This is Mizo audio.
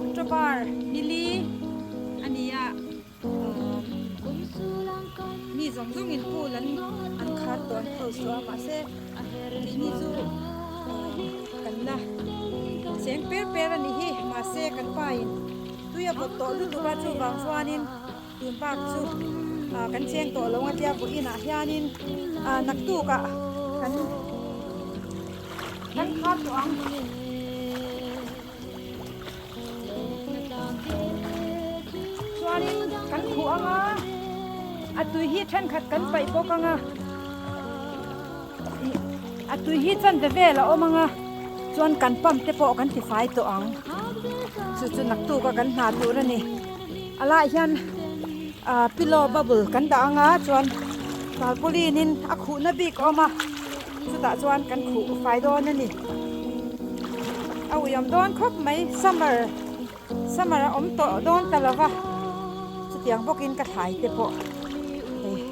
October nili a ni a mi zawng zawng in pool an an khar tawh an close tawh a mahse keini chu kan la cheng per per a nih hi mahse kan pa in tui a vawt tawh lutuk a chuvang chuanin tun bak chu kan cheng tawh lo ang a tia vawiinah hianin naktukah kan kan khar tawh ang. Chuanin kan khuh ang a, a tui hi thenkhat kan paih bawk ang a, ih a tui hi chanve vel a awm ang a, chuan kan pump te pawh kan ti fai tawh ang, chu chu naktuk a kan hna tur a ni. A laiah hian ah pillow bubble kan dah ang a, chuan tarpaulin in a khuhna bik a awm a. Chutah chuan kan khuh fai dawn a ni. A uiawm dawn khawp mai summer summer a awm tawh dawn ta lo va chutiang bawkin ka thlai te pawh hei.